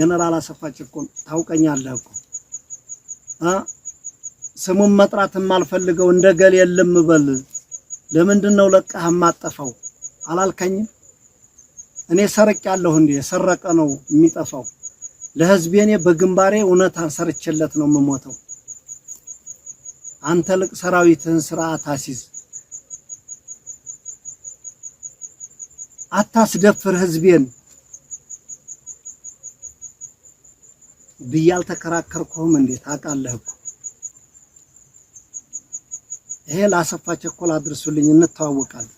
ጀነራል አሰፋ ቸኮል ታውቀኛለህ እኮ አ ስሙን መጥራት የማልፈልገው እንደ ገል የለም በል። ለምንድን ነው ለቀህ የማጠፋው አላልከኝም? እኔ ሰርቅ ያለሁ እንዴ? የሰረቀ ነው የሚጠፋው። ለህዝቤ እኔ በግንባሬ እውነታን ሰርቼለት ነው የምሞተው። አንተ ልቅ ሰራዊትህን ስርዓት አሲዝ፣ አታስደፍር ህዝቤን ብዬ አልተከራከርኩህም እንዴ? ታውቃለህ እኮ። ይሄ ለአሰፋ ቸኮል አድርሱልኝ፣ እንተዋወቃለን።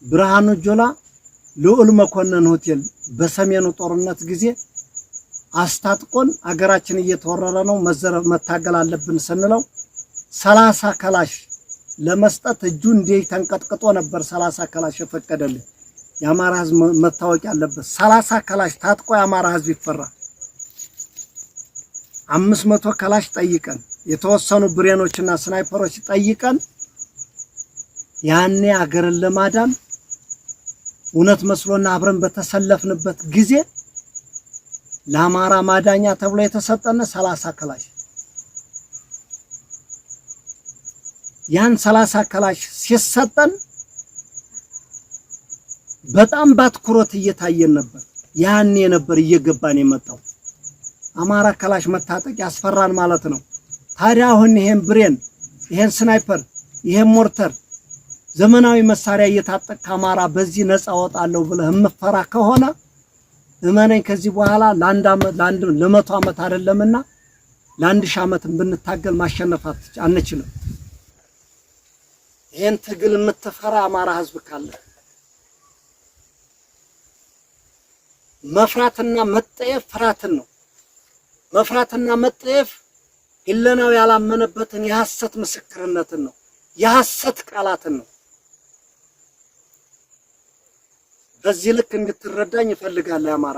ብርሃኑ ጆላ ልዑል መኮንን ሆቴል በሰሜኑ ጦርነት ጊዜ አስታጥቆን አገራችን እየተወረረ ነው መታገል አለብን ስንለው 30 ከላሽ ለመስጠት እጁ እንዲህ ተንቀጥቅጦ ነበር። 30 ከላሽ የፈቀደልን የአማራ ህዝብ መታወቅ ያለበት 30 ከላሽ ታጥቆ የአማራ ህዝብ ይፈራል። 500 ከላሽ ጠይቀን የተወሰኑ ብሬኖችና ስናይፐሮች ጠይቀን ያኔ አገርን ለማዳን እውነት መስሎና አብረን በተሰለፍንበት ጊዜ ለአማራ ማዳኛ ተብሎ የተሰጠነ 30 ክላሽ፣ ያን 30 ክላሽ ሲሰጠን በጣም ባትኩሮት እየታየን ነበር። ያኔ ነበር እየገባን የመጣው አማራ ክላሽ መታጠቅ ያስፈራን ማለት ነው። ታዲያ አሁን ይሄን ብሬን፣ ይሄን ስናይፐር፣ ይሄን ሞርተር ዘመናዊ መሳሪያ እየታጠቅክ አማራ በዚህ ነፃ ወጣለሁ ብለህ የምፈራ ከሆነ እመነኝ ከዚህ በኋላ ለአንድ ዓመት ለአንድ ለ100 ዓመት አይደለምና ለ1000 ዓመትም ብንታገል ማሸነፍ አንችልም። ይሄን ትግል የምትፈራ አማራ ህዝብ ካለ መፍራትና መጠየፍ ፍርሃትን ነው። መፍራትና መጠየፍ ህሊናው ያላመነበትን የሐሰት ምስክርነትን ነው፣ የሐሰት ቃላትን ነው። በዚህ ልክ እንድትረዳኝ እፈልጋለሁ። የአማራ